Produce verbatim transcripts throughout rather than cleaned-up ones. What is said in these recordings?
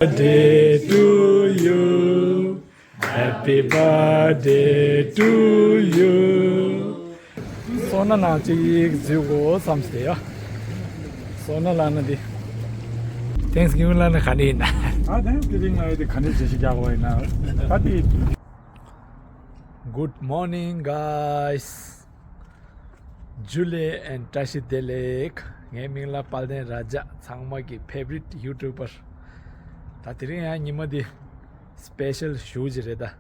Birthday to you. Happy birthday to you. སོ་ན་ན་ཅིག་འཛུལ་དགོས་བསམ་སྟེ་ཡ། སོ་ན་ལ་ན་འདི། Thanksgiving་ལ་ན་ག་ནས་ཡིན་ན། ཨ་Thanksgiving་ལ་ཡོད་དེ་ག་ནས་བྱེད་ཤིག་རྒྱག་པ་ཡིན་ན། ད་དེ། Good morning, guys. ཇུ་ལེ་ཨེན་བཀྲ་ཤིས་བདེ་ལེགས། ངའི་མིང་ལ་དཔལ་ལྡན་ར་ཇ། ཚང་མ་གི་favorite YouTuber། ད་དེ་རིང་ཡང་ཉི་མ་འདི་special་ཞེ་པོ་ཅིག་རེད་ད།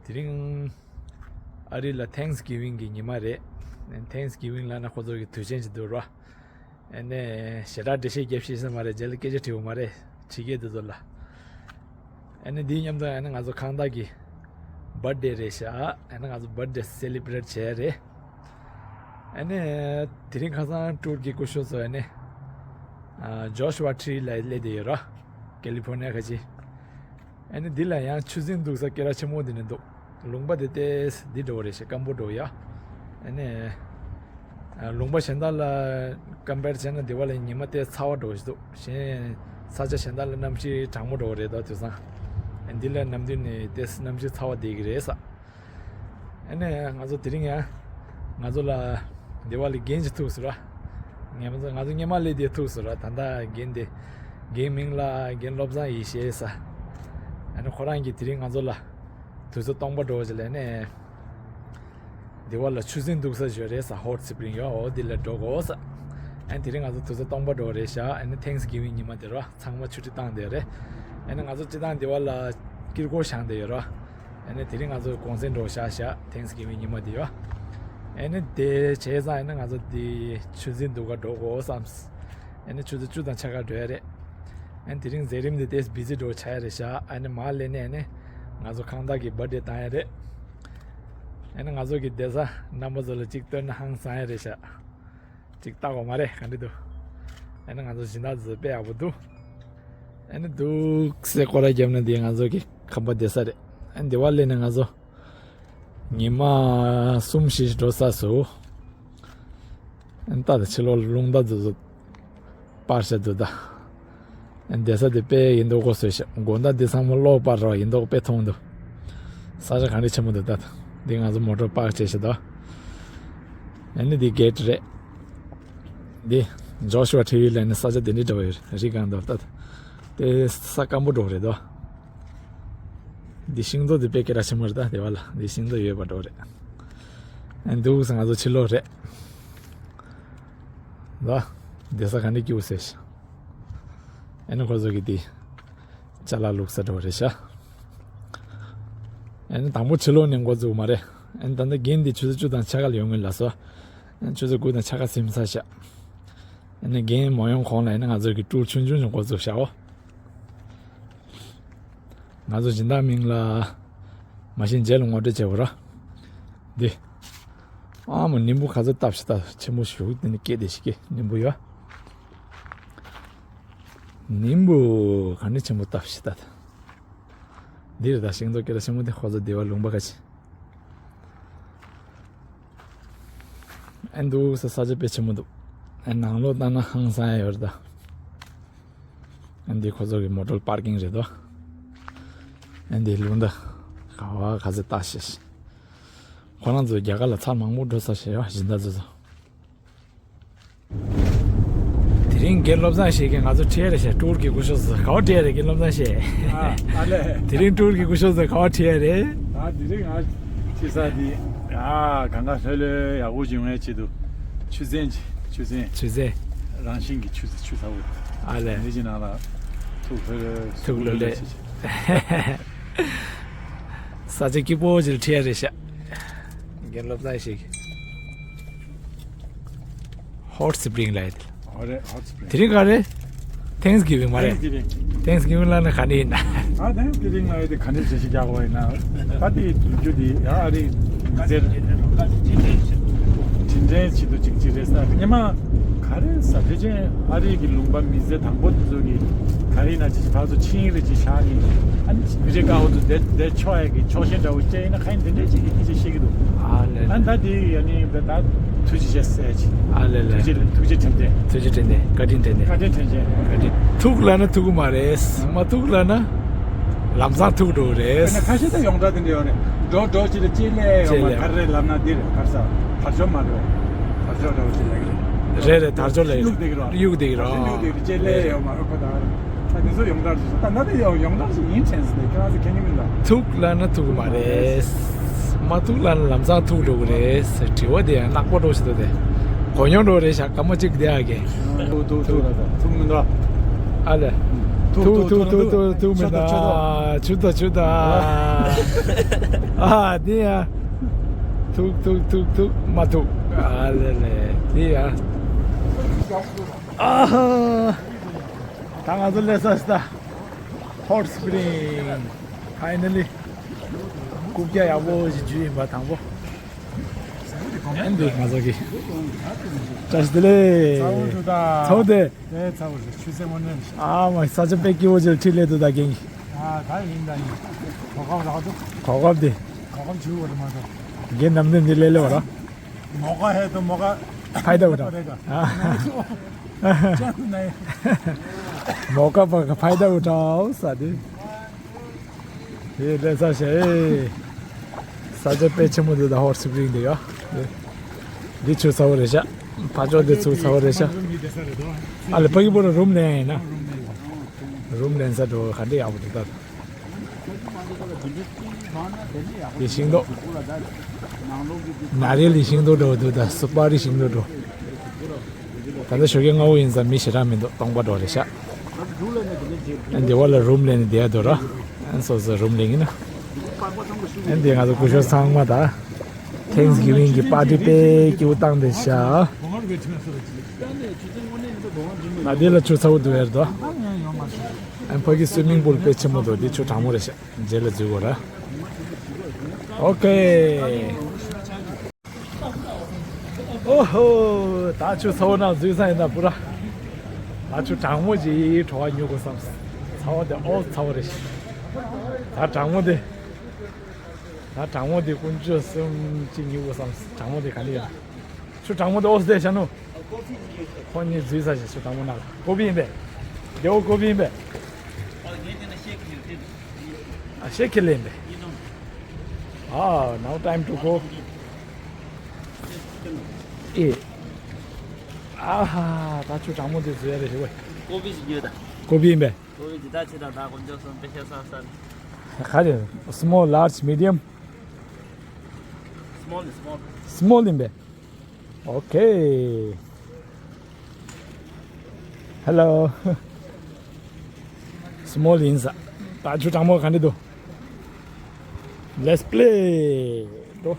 དེ་རིང་ཨ་རི་ལ་Thanksgiving་གི་ཉི་མ་རེད། Thanksgiving་ལ་ན་ཁོ་ཚོ་གི་དུས་ཆེན་ཅིག་འདུག་ར། ཨ་ནི་ཞེ་དྲག་འགྲེལ་བཤད་རྒྱབ་ཤེས་ས་མ་རེད། རྗེས་ལ་སྐད་ཆ་དྲི་བ་མ་རེད། དྲི་སྐད་དེ་ཚོ་ལ། ཨ་ནི་འདིའི་མཉམ་དུ་ཨ་ནི་ང་ཚོ་ཁང་བདག་གི་birthday་རེད་ཤག་ཨ་ནི་ང་ཚོ་birthday་celebrate་བྱས་རེད། ཨ་ནི་དེ་རིང་ཁ་སང་tour་གི་སྐུ་ཞབས་ཚོ་ཨ་ནི་ཨ་Joshua Tree་ལ་སླེབས་བསྡད་ཡོད་ར། California་ཁ་ཆེ། ཨ་ནི་འདི་ལ་ཡང་ཆུ་རྫིང་འདུག་ས་སྐད་གྲགས་ཆེན་མོ་འདི་ནས་འདུག་ལུང་པ་དེ་ཏོག་ཙམ་འདི་འདྲ་བོ་རེད་ཤག་སྐམ་པོ་འདྲ་བོ་ཡ། ཨ་ནི་ཨ་ལུང་པ་གཞན་དག་ལ་compare་བྱས་ན་འདི་བ་ལ་ཉི་མ་ཏོག་ཙམ་ཚ་བ་འདྲ་བོ་ཞིག་འདུག་གཞན་ས་ཆ་གཞན་དག་ལ་གནམ་གཤིས་གྲང་མོ་འདྲ་བོ་རེད་ད་དུས་སང་། ཨ་འདི་ལ་ནམ་དུས་ནས་ཏོག་ཙམ་གནམ་གཤིས་ཚ་བ་བསྡད་ཀྱི་རེད་ས། ཨ་ནི་ང་ཚོ་དེ་རིང་ཡང་ང་ཚོ་ལ་འདི་བ་ལ་རྒན་ཅིག་ཐུག་སོང་ར། ངས་མ་ཚོ་ང་ཚོ་སྔོན་མ་སླེབས་དུས་ཐུག་སོང་ར། ད་ལྟ་རྒན་དེ་རྒན་མིང་ལ་རྒན་བློ་བཟང་ཡེ་ཤེས་ཟེར། ཨ་ནི་ཁོ་རང་གིས་དེ་རིང་ང་ཚོ་ལ་དུས་ཚོད་སྟོང་པ་འགྲོ་བ་ཅིག་ལ་ནས་འདི་བ་ལ་ཆུ་རྫིང་འདུག་ས་ཞོལ་རེད་ས། Hot Spring་ཡོད། འོ་འདི་ལ་འགྲོ་དགོས་ས། ཨ་ནི་དེ་རིང་ང་ཚོ་དུས་ཚོད་སྟོང་པ་འགྲོ་བ་རེད་ཤག་ཨ་ནི་Thanksgiving་ཉི་མ་དེ་ར། ཚང་མ་ཆུ་ཊི་བཏང་བསྡད་རེད། ཨ་ནི་ང་ཚོ་སྤྱིར་བཏང་འདི་བ་ལ་དཀྱིལ་འཁོར་བཞེངས་བསྡད་ཡོད་ར། ཨ་ནི་དེ་རིང་ང་ཚོ་གུང་སེང་འགྲོ་བཞག་བཞག Thanksgiving་ཉི་མ་དེ་ཡོད། ཨ་ནི་དེ་བྱས་ཙང་ཨ་ནི་ང་ཚོ་དེ་ཆུ་རྫིང་འདུག་ག་འགྲོ་དགོས་བསམས། ཨ་ནི་ཆུ་ཚོད་བཅུ་དང་ཕྱེད་ཀ་འགྲོ་ཡ་རེད། ཨ་ནི་དེ་རིང་མཛད་རིམ་དེ་ཏོག་ཙམ་busy་འགྲོ་ཆགས་ཡ་རེད་ཤག་ཨ་ནི་མར་སླེབས་ནས་ཨ་ནི་ང་ཚོ་ཁང་བདག་གི་birthday་བཏང་ཡ་རེད། ཨ་ནི་ང་ཚོ་གི་བསྡད་ས་རྣམ་པ་ཚོ་ལ་གཅིག་སྟོན་ན་ཧང་སང་ཡ་རེད་ཤག་ཅིག་ལྟ་དགོས་མ་རེད་ག་འདྲ་འདུག་ཨ་ནི་ང་ཚོ་སྦྱིན་བདག་ཚོ་དཔེ་ཡག་པོ་འདུག་ཨ་ནི་འདུག་སེ་སྐོར་ར་བརྒྱབ་ན་འདི་ང་ཚོ་གི་ཁང་པ་བསྡད་ས་རེད། ཨ་ནི་འདི་བ་སླེབས་ནས་ང་ཚོ་ཉི་མ་གསུམ་བཞི་འགྲོ་ས་སུ། ཨ་ནི་ད་ད་ཕྱི་ལོགས་ལ་རླུང་རྟ་འདུག་ཚོ། པར་བྱ་འདུག་ད། བསྡད་ས་དེ་དཔེ་ཡིན་མདོག་ཁ་པོ་བཟོས་ཤག་དགོང་དག་འདི་ཚང་མ་གློག་པར་རོ་ཡིན་མདོག་དཔེ་མཐོང་འདུག་ས་ཆ་ག་འདྲ་ཆེན་པོ་འདུག་ད། འདི་ང་ཚོ་མོ་ཊ་པར་བྱས་ཤག་ད། ཨ་ནི་འདི་གེ་ཊི་རེད། འདི་Joshua Tree་ལ་ནི་ས་ཆ་དེ་འདྲ་འདྲ་བ་ཡོད་རེད་གང་འདུག་ད། དེ་ས་སྐམ་པོ་འདྲ་བོ་རེད་ད། འདི་ཤིང་ཏོག་དེ་དཔེ་སྐད་གྲགས་ཆེན་པོ་རེད་ད་དེ་བ་ལ་འདི་ཤིང་ཏོག་ཡོད་པ་འདྲ་བོ་རེད། ཨ་ནི་འདུག་སེ་ང་ཚོ་ཕྱི་ལོགས་རེད། ད། བསྡད་ས་ག་འདྲ་སྐྱིད་པོ་ཟེར། ཨ་ནི་ཁོ་ཚོ་གི་དེ་ཅ་ལག་བླུགས་ས་འདྲ་བོ་རེད་ཤག་ཨ་ནི་དང་པོ་ཕྱི་ལོགས་ནས་འགོ་བཙུགས་མ་རེད། ཨ་ནི་ད་ལྟ་རྒན་དེ་ཆུ་ཚོད་བཅུ་དང་ཕྱེད་ཀ་ལ་ཡོང་གི་ལབ་སོང་། ཨ་ནི་ཆུ་ཚོད་དགུ་དང་ཕྱེད་ཀ་ཟིན་ཚར་ཤག་ཨ་ནི་རྒན་མ་ཡོང་གོང་ལ་ཨ་ནི་ང་ཚོ་གི་ཊུར་ཆུང་ཆུང་ཞིག་འགོ་བཙུགས་ཤག་འོ། ང་ཚོ་སྦྱིན་བདག་མིང་ལ་མ་གཞི་རྗེས་ལ་ངོ་སྤྲོད་བྱེད་དགོས་ར། འདི། ཨ་མ་ནིམ་བུ་ག་ཚོད་བཏབ་ཤི་ད་ཆེན་པོ་ཞིག་འདི་ནི་སྐད་དེ་ཞིག་གི་ནིམ་བུ་ཡོད། ནིམ་བུ་ག་ནི་ཆེན་པོ་བཏབ་ཤི་ད། འདི་རེད་ད་ཤིང་ཏོག་སྐད་ཆེན་མོ་དེ་ཁོ་ཚོ་སྡེ་བ་ལུང་པ་ཁ་ཆེ། ཨན་འདུག་ས་ས་ཆ་དཔེ་ཆེན་མོ་འདུག་ཨན་ནང་ལོགས་ལྟ་ན་ཧང་སང་ཡ་ཡོད་རེད་ད། ཨན་འདི་ཁོ་ཚོ་གི་མོ་ཊར་པར་ཀིང་རེད་དོ། ཨན་འདི་ལུང་ད་ག་བ་ག་ཚོད་བཏགས་ཤེས། ཁོ་རང་ཚོ་རྒྱ་གར་ལ་ཚར་མང་པོ་འགྲོ་ས་ཞེས་ཡོད་སྦྱིན་བདག་ཚོ་ཚོ། དེ་རིང་རྒན་བློ་བཟང་ཞིག་གིས་ང་ཚོ་ཁྲིད་རེ་བྱས་ཊུར་གྱི་སྐུ་ཞབས་སུ་ག་བ་ཁྲིད་རེད་རྒན་བློ་བཟང་ཞིག་ཨ་ཨ་ལས། དེ་རིང་ཊུར་གྱི་སྐུ་ཞབས་སུ་ག་བ་ཁྲིད་རེད། ཨ་དེ་རིང་ང་ཁྲིད་ས་དེ་ཨ་གང་ག་ལྷོད་ལྷོད་ཡག་པོ་བྱུང་བའི་ཆེད་དུ་ཆུ་ཚན་གྱི་ཆུ་ཚན་ཆུ་ཚན་རང་བཞིན་གྱི་ཆུ་ཆུ་ཚ་བོ་ཨ་ལས། འདི་ཅི་ནང་ལ་ཐུག་ལྷོད་ལྷོད་ཐུག་ལྷོད་ལྷོད་ས་ཆ་སྐྱིད་པོ་ཅིག་ཁྲིད་རེ་བྱས། རྒན་བློ་བཟང་ཞིག Hot Spring་ལ་ཡིན། ཨོ་རེད་Hot Spring། དེ་རིང་ག་རེད། Thanksgiving་མ་རེད། Thanksgiving། Thanksgiving་ལ་ན་ག་ནས་ཡིན་ན། ཨ་Thanksgiving་ལ་ཡོད་དེ་ག་ནས་བྱེད་ཤིག་རྒྱག་པ་ཡིན་ན། ད་དེ་རྒྱུ་དེ་ཡ་ཨ་རི་ཟེར། དྲིན་དྲན་ཆེད་དུ་ཅིག་ཅིག་རེད་ས། སྔོན་མ་ ག་རེ་ཟ། དུས་ཆེན་ཨ་རིའི་གི་ལུང་པ་མི་སེར་དང་པོ་དེ་ཚོ་གི་ག་རེ་ན་ཅི་ཞིག་ཕར་ཚུར་ཆིངས་རེ་ཅིག་བཞག་ནས། ཨ་ནི་མི་རེ་ཀ་ཧོ་ཚོ་དེ་དེ་ཆོག་ཡ་གི་ཆོག་ཤེས་འདྲ་བོ་བྱས་ཡིན་ན། ཁ་ཡིན་དེ་འདྲས་ཅིག་གི་སྐད་ཆ་བཤད་ཀྱི་འདུག་ཨ་ལེ། ཨ་ད་དེ་ཡ་ནི་ད་ད་ཐུགས་རྗེ་ཆེ་ཟེར་ཅིག་ཨ་ལེ་ལེ། ཐུགས་རྗེ་ཐུགས་རྗེ་དྲན་ཏེ། ཐུགས་རྗེ་དྲན་ཏེ། བཀའ་དྲིན་དྲན་ཏེ། བཀའ་དྲིན་དྲན་ཅན། བཀའ་དྲིན། ཐུགས་ལ་ན་ཐུག་གི་མ་རེད། མ་ཐུག་ལ་ན་ལམ་སང་ཐུག་འགྲོ་གི་རེད། དཔེར་ན་ཁ་ཤས་ད་ཡོངས་གྲགས་དེ་འདྲ་ཡོད་རེད། འགྲོ་འགྲོ་ཅི་རེད། ཅེ་ལེ་ཡོང་ཅེ་མ་ལེ། ག་རེ་རེད་ལབ་ན་འདི་རེད། ག་རེ་ཟ། དར་ལྕོག་མ་རེད། དར་ལྕོག་འདྲ་བོ་ཅིག་ལབ་ཀྱི་རེད། རེད་རེད། དར་ལྕོག་ལབ་ཀྱི་རེད། གཡུག་བསྡད་ཀྱི་རེད། གཡུག་བསྡད་ཀྱི་རེད། གཡུག་བསྡད་ཀྱི་རེད། ཅེ་ལེ་ཡོང་མ་རེད། ཁོ་ད་རེད། ད་འདི་ཚོ་ཡོངས་གྲགས་ཅིག་ད་ན་དེ་ཡོང་ཡོངས་གྲགས་ཅིག་ཡིན་དྲན་སོང་། དེ་ཁྱེད་རང་ཚོ་མཁྱེན་གྱི་མིན་ལ། ཐུག་ལབ་ན་ཐུག་གི་མ་རེད། མ་ཐུག་ལབ་ན་ལམ་སང་ཐུག་འགྲོ་གི་རེད་ཟེར། དྲི་བ་དེ་ཡང་ནག་པོ་འགྲོ་ཞིག་འདུག་སྟེ། གོ་མྱོང་འགྲོ་རེད་ཤག་སྐར་མ་གཅིག་བསྡད་ཡག་གི། ཐུག་ཐུག་ཐུག་ལ་ད་ཐུག་མི་འདུག་ཨ་ལེ། ཐུག་ཐུག་ཐུག་ཐུག་ཐུག་ཐུག་མི་འདུག་ཆུ་ཐུག་ཆུ་ཐུག་ཨ་དེ་ཡ། ཐུག་ཐུག་ཐུག་ཐུག་མ་ཐུག་ཨ་ལེ་ལེ། དེ་ཡ། ཨ་ཧ། ད་ང་ཚོ་སླེབས་ས་ད། Hot Spring། Finally། རྐུབ་བཀྱག་ཡག་པོ་ཞིག་འཇུས་ཡིན་པ་དང་པོ། ཨ་འདི་ང་ཚོ་གི། བཀྲ་ཤིས་བདེ་ལེགས། ཚ་བོ་འདུག་ད། ཚ་བོ་དེ། དེ་ཚ་བོ་རེད། ཆུ་ཚོད་དངོས་གནས་རེད། ཨ་མ། ས་ཆ་དཔེ་སྐྱིད་པོ་ཅིག་ལ་ཁྲིད་སླེབས་འདུག་ད་རྒན་གྱིས། ཨ་ད་ཡིན་ད་ཡིན། གོ་སྐབས་རག་འདུག་གོ་སྐབས་དེ། གོ་སྐབས་བྱུང་བ་རེད་མ་གཏོགས། རྒན་ནམ་ནས་འདི་སླེབས་སླེབས་པ་ར། མོ་ཀ་ཧེ་ཏོ་མོ་ཀ་ཕའི་ད་འུ་ཐའོ། རེད་ད། ཨ། ཅང་ནའི། མོ་ཀ་པ་ཀ་ཕའི་ད་འུ་ཐའོ་ས་དེ། དེ་ལས་ས་ཞེ། ས་ཆ་དཔེ་ཆེན་པོ་འདུག་ད་Hot Spring་འདི་ཡ། འདི་ཆུ་ཚ་བོ་རེད་ཤག་ཕ་ཅོག་འདི་ཚུར་ཚ་བོ་རེད་ཤག་ཨ་ལེ། ཕ་གི་པོ་ར་རུམ་ལེན་ཡིན་ན། རུམ་ལེན་ས་འགྲོ་ག་འདྲ་ཡག་པོ་འདུག་ད། དེ་ཤིང་ཏོག་ན་རེ་ལི་ཤིང་ཏོག་འགྲོ་འདུག་ད་སུ་པ་རི་ཤིང་ཏོག་འགྲོ། ད་ལྟ་ཞོགས་ཀས་སྔ་པོ་ཡིན་ཙང་མི་ཞེ་དྲག་མི་འདུག་སྟོང་པ་འགྲོ་རེད་ཤག་ཨ་འདི་བ་ལ་རུམ་ལེན་ནས་བསྡད་འདུག་ར། ཨ་སོ་སོ་རུམ་ལེན་ཡིན་ན། ཨ་འདི་ང་ཚོ་སྐུ་ཞབས་ཚང་མ་དང་། Thanksgiving་གི་པར་ཊི་དཔེ་སྐྱིད་པོ་བཏང་བསྡད་ཤག་ཨ་འདི་ལ་ཆུ་ཚ་བོ་འདུག་ཡར་དུ། ཨ་ཕ་གི་swimming pool་དཔེ་ཆེན་པོ་འདུག་འདི་ཆུ་གྲང་མོ་རེད་ཤག་རྗེས་ལ་འཛུལ་དགོས་ར། ཨོ་ཁེ། ཨོ་ཧོ། ད་ཆུ་ཚ་བོ་ནང་འཛུལ་ས་ཡིན་ན་པུ་ར། ད་ཆུ་གྲང་མོ་ཅིག་བྲོ་བ་མྱོང་དགོས་བསམ། ཚ་བོ་དེ་ཨོ་ཚ་བོ་རེད། ད་གྲང་མོ་དེ། ད་གྲང་མོ་དེ་དཀོན་མཆོག་གསུམ་ཅིག་མྱོང་དགོས་བསམ། གྲང་མོ་དེ་ག་འདྲ་ཡོད། ཆུ་གྲང་མོ་དེ་ཨོ་སི་དེ་ཤ་ནུ། ཁོ་གཉིས་འཛུལ་ས་ཞིག་ཆུ་གྲང་མོ་ནང་ལ། ཀོ་པི་ཡིན་པས། རྒྱལ་པོ་ཀོ་པི་ཡིན་པས། ཨ་ཤེ་ཁེ་ལེན་པས། ཨ། Now time to go. ཨེ། ཨ་ཧ། ད་ཆུ་གྲང་མོ་དེ་འཛུལ་ཡ་རེད་ཞུ་བས། ཀོ་པི་ཞིག་ཉོས་དང་། ཀོ་པི་ཡིན་པས། ཀོ་པི་འདི་དག་ཆེ་དང་ད་དཀོན་མཆོག་གསུམ་དཔེ་ཤ་ས་ས། ག་རེ། Small, large, medium? Small, small. Small ཡིན་པས། Okay. Hello. Small ཡིན་ས། ད་ཆུ་གྲང་མོ་ག་འདྲ་འདུག Let's play. འགྲོ།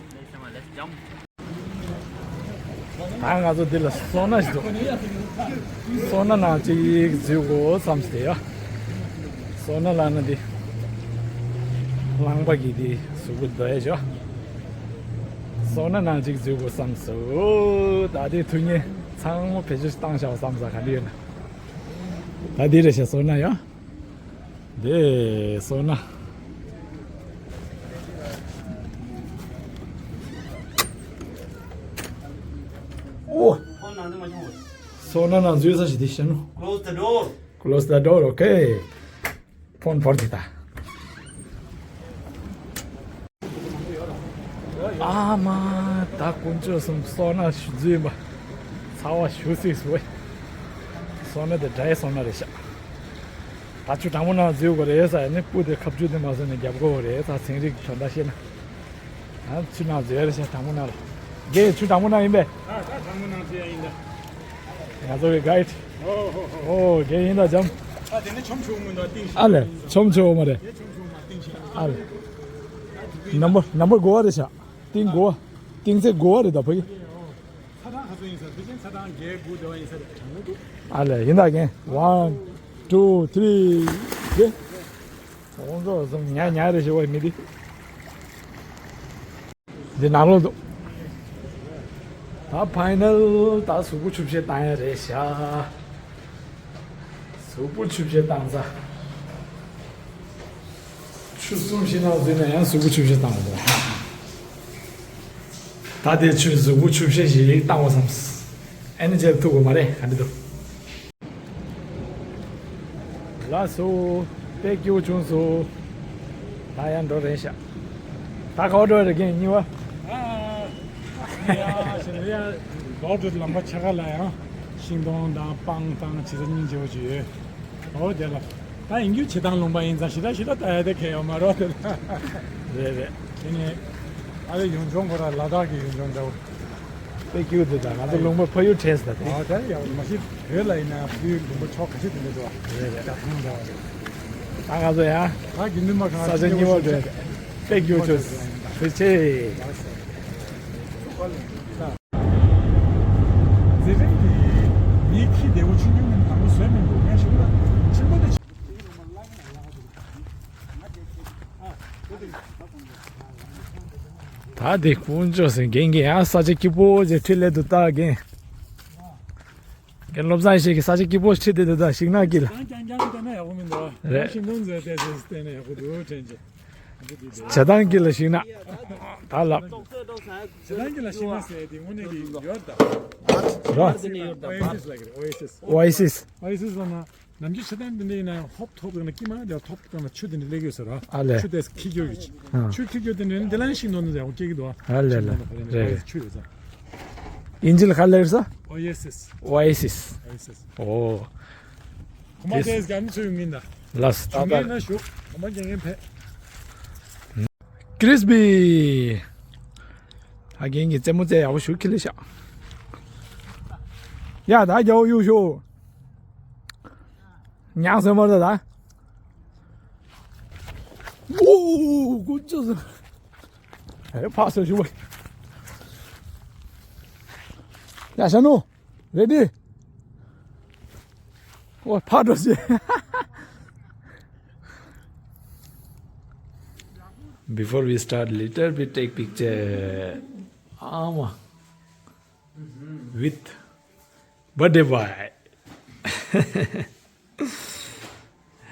ད་ང་ཚོ་འདི་ལ་སོ་ན་ཞིག་འདུག་སོ་ན་ནང་ཅིག་འཛུལ་དགོས་བསམ་སྟེ་ཡ། སོ་ན་ལ་ན་འདི་རླངས་པ་གི་འདི་གཟུགས་པོ་འདོད་ཡ་ཞོ། སོ་ན་ནང་ཅིག་འཛུལ་དགོས་བསམ་སོ། ད་དེ་ཐུག་ཉེ་ཚང་མ་བེད་སྤྱོད་བཏང་བཞག་བསམ་ས་ག་འདི་ཡོད་ན། ད་འདི་རེད་ཤག་སོ་ན་ཡ། འདི་སོ་ན། ཨོ། སོ་ན་ནང་འཛུལ་ས་ཞིག་འདི་ཤ་ནུ། Close the door. Close the door, okay. ཕོན་བོར་ཏེ་ད། ཨ་མ། ད་དཀོན་མཆོག་གསུམ། སོ་ན་ཞུ་འཛུལ་ཡིན་པ། ཚ་བ་ཞུ་སྲིད་སོ། སོ་ན་དེ་འདྲ་ཡི་སོ་ན་རེད་ཤག་ད་ཆུ་གྲང་མོ་ནང་འཛུལ་དགོས་རེད་ཟེར་ནས་སྤུ་དེ་ཁ་བཅུ་དེ་མ་བཟོས་ནས་རྒྱབ་དགོས་རེད། ད་ཚན་རིག་དོན་དག་བཤད་ན། ཨ་ཆུ་ནང་འཛུལ་རེད་ཤག་གྲང་མོ་ནང་ལ། རྒན་ཆུ་གྲང་མོ་ནང་ཡིན་པས། ཨ་ད་གྲང་མོ་ནང་འཛུལ་ཡ་ཡིན་ད། ང་ཚོ་གི་གྷའིཌ། ཨོ་ཧོ་ཧོ། ཨོ་རྒན་ཡིན་ད་འཇམ། ཨ་དེ་ནི་ཆོམ་ཆོམ་མི་འདུག་ཏིང་ཤི། ཨ་ལེ་ཆོམ་ཆོམ་མ་རེད། དེ་ཆོམ་ཆོམ་མ་ཏིང་ཤི། ཨ་ལེ། ནམ་བར་ནམ་བར་དགུ་བ་རེད་ཤག་ཏིང་དགུ་བ། ཏིང་ཚེ་དགུ་བ་རེད་ད་ཕ་གི། ཚ་གྲང་ག་ཚོད་ཡིན་ས། དེ་བཞིན་ཚ་གྲང་བརྒྱད་དགུ་བདུན་བ་ཡིན་ས་རེད། གྲང་མོ་འདུག་ཨ་ལེ་ཡིན་ད་རྒན། One, two, three, རྒན། འོང་ཚོ་སོང་ཉ་ཉ་རེ་ཞེ་བའི་མི་འདི། འདི་ནང་ལོགས་འདུག་ད་ ད་ཕའི་ནལ་ད་གཟུགས་པོ་ཆུ་བཤལ་བཏང་ཡ་རེད་ཤག་གཟུགས་པོ་ཆུ་བཤལ་བཏང་ཚར། ཆུ་གསུམ་བཞི་ནང་འཛུལ་ནས་ཡང་གཟུགས་པོ་ཆུ་བཤལ་བཏང་བ་རེད། ད་དེ་ཆུ་གཟུགས་པོ་ཆུ་བཤལ་ཞིག་བཏང་བ་བསམ། ཨེ་ནི་རྗེས་ཐུག་དགོས་མ་རེད། ག་འདྲ་འདུག་ལགས་སོ། དཔེ་སྐྱིད་པོ་བྱུང་སོང་། ད་ཡང་འགྲོ་རན་ཤག་ད་ག་པར་འགྲོ་རེད་རྒན་གཉིས་པ། ཨ་ཨ། ཡ་ཞེ་ན་ཡ། ལོག་འགྲོ་ལམ་པ་ཆ་ག་ལ་ཡང་ཤིང་སྡོང་དང་སྤང་དང་བྱི་ཙ་སྙིང་རྗེ་པོ་ཅིག་ཡོད། འོ་དེ་ལ། ད་ཡིན་རྒྱུ་བྱེད་སྟངས་ལུང་པ་ཡིན་ཙང་ཞེ་དྲག་ཞེ་དྲག་ལྟ་ཡ་དེ་གལ་ཡོད་མ་རེད་དེ་ལ། རེད་རེད། དེ་ནས་ཨ་རི་ཡུལ་ལྗོངས་ཁོ་ར་ལ་དྭགས་ཀྱི་ཡུལ་ལྗོངས་འདྲ་བོ། དཔེ་སྐྱིད་པོ་འདུག་ད་ང་ཚོ་ལུང་པ་ཕ་ཡུལ་དྲན་སོང་ད་དེ། ཨ་ད་ཡང་མ་གཞི་བོད་ལ་ཡིན་ན་ཕ་ཡུལ་ལུང་པ་ཕྱོགས་ག་ཚོད་དེ་འདྲ་འདུག་རེད་རེད། རྒྱ་ཐང་འདྲ་བ་རེད། ད་ང་ཚོ་ཡང་ད་དགེ་འདུན་པ་གང་ས་ཆ་གཉིས་པ་འགྲོ་ཡ་དཔེ་སྐྱིད་པོ་བྱུང་། ཐུགས་རྗེ་ཆེ། མཛད་རིམ་འདི་མིའི་ཁྱི་བདེ་བོ་ཆུང་ཆུང་མིན་དང་པོ་བཟོས་མིན་འདུག་ངས་ཞུ་ལ་ཆེན་པོ་དེ། ད་དེ་དཀོན་མཆོག་ཟེར་རྒན་གྱི་ཡང་ས་ཆ་སྐྱིད་པོ་ཞིག་ཁྲིད་སླེབས་འདུག་ད་རྒན། རྒན་བློ་བཟང་ཡེ་ཤེས་ཀྱིས་ས་ཆ་སྐྱིད་པོ་ཁྲིད་དེ་འདུག་ད་ཤིང་ནགས་དཀྱིལ་ལ། རྐྱང་རྐྱང་བལྟས་ན་ཡག་པོ་མི་འདུག་རེད། ཤིང་སྡོང་ཟེར་བལྟས་ཟེར་བལྟས་ན་ཡག་པོ་འདུག་དྲན་ཅིག་བྱེ་ཐང་དཀྱིལ་ལ་ཤིང་ནགས། ད་ལབ། བྱེ་ཐང་དཀྱིལ་ལ་ཤིང་ནགས་ཟེར་དེ་དངོས་གནས་ཀྱི་ཡོད་ད། རོ། ཨོ་ཨེ་སི་ཨེ་སི་ལབ་ཀྱི་རེད། ཨོ་ཨེ་སི་ཨེ་སི། ཨོ་ཨེ་སི་ཨེ་སི་ལབ་ན། ནམ་རྒྱུན་བྱེ་ཐང་འདི་འདྲ་ཡིན་ན་ཡང་ཧོབ་ཐོབ་སྒང་ལ་དཀྱིལ་མ་དེ་ཐོབ་སྒང་ལ་ཆུ་དེ་འདྲ་སླེབས་ཡོད་ཟེར་རོ། ཨ་ལས། ཆུ་དེ་འཁྱིལ་རྒྱུ་གི། ཨ། ཆུ་འཁྱིལ་རྒྱུ་དེ་འདྲ་ནི་དེ་ལ་ཤིང་སྡོང་འདི་ཡག་པོ་སྐྱེ་གི་འདུག་ཨ། ཨ་ལས་ལས། ཤིང་སྡོང་དེ་རེད་རེད། ཆུ་ཡོད་ས། དབྱིན་ཇི་ལ་ག་ལབ་ས། ཨོ་ཨེ་སི་ཨེ་སི། ཨོ་ཨེ་སི་ཨེ་སི། ཨོ་ཨེ་སི་ཨེ་སི། ཨོ། ཁོ་མ་དེས་ཀྱང་ཚོས་མིན་ད། ལགས་སོ། ད་ད་ལ་ཞུ། ཁོ་མ་རྒན་རྒན་ཕེབས། ཀྲིས་པི། ཨ་རྒན་གྱིས་རྩེད་མོ་རྩེ་ཡག་པོ་ཞིག་ཁྱེར་སླེབས་ཤག་ཡ་ད་རྒྱལ་པོ་གཡུག་ཤོག་ཉག་སེ་མར་ད་ད། ཨོ་ཀུ་ཅོ་ཟེར། ཨེ་ཕ་སོ་ཞུ་བ། ཡ་ཤ་ནུ། རེ་ཌི། ཨོ་ཕ་འགྲོ་ཞེས། Before we start, little bit take picture. Ama. With birthday boy.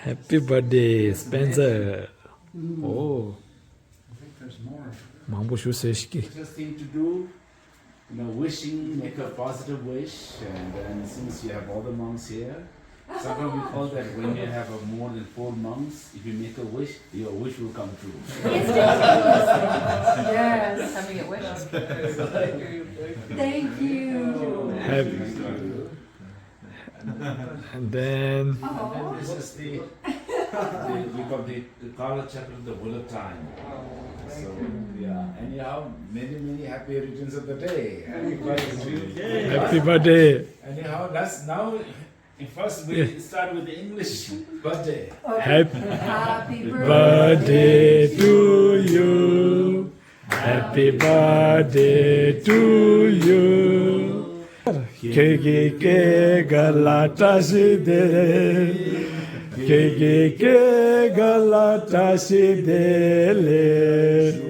Happy birthday, Spencer. Oh. I think there's more. མང་པོ་ཞུ་ཟེར་ཞིག་གི Just thing to do, you know, wishing, make a positive wish, and then since you have all the monks here, sometimes we call that when you have a more than four monks, if you make a wish, your wish will come true. Yes. Having a wish. Thank you. Happy. And then This is the, the, we call the, the Kala Chakra, the bullet time. So, yeah, anyhow, many, many happy returns of the day. Happy birthday. Happy birthday. Anyhow, let's now, first we start with the English birthday. Happy Happy birthday to you. Happy birthday to you. ཁྱེད་ཀྱི་སྐྱེས་སྐར་ལ་བཀྲ་ཤིས་བདེ་ལེགས། ཁྱེད་ཀྱི་སྐྱེས་སྐར་ལ་བཀྲ་ཤིས་བདེ་ལེགས།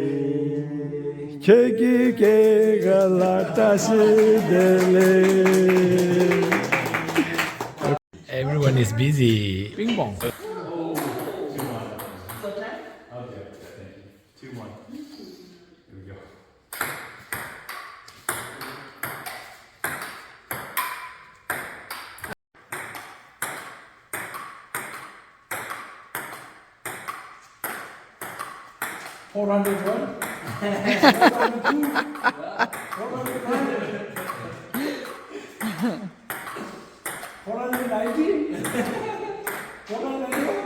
ཁྱེད་ཀྱི་སྐྱེས་སྐར་ལ་བཀྲ་ཤིས་བདེ་ལེགས། Everyone is busy. Ping pong. Two one. Here we go. Four hundred one. Four hundred two. Four hundred one. Four hundred ninety. Four hundred ninety-one.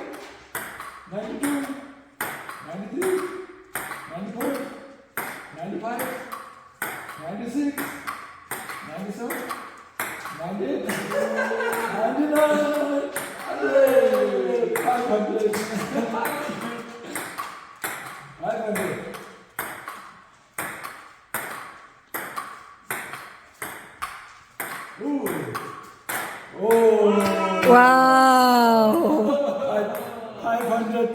Ninety-two. Ninety-three, ninety-four, ninety-five, ninety-six, ninety-seven, ninety-eight, ninety-nine, hundred, five hundred. Five hundred. Ooh. Oh. Wow. Five hundred.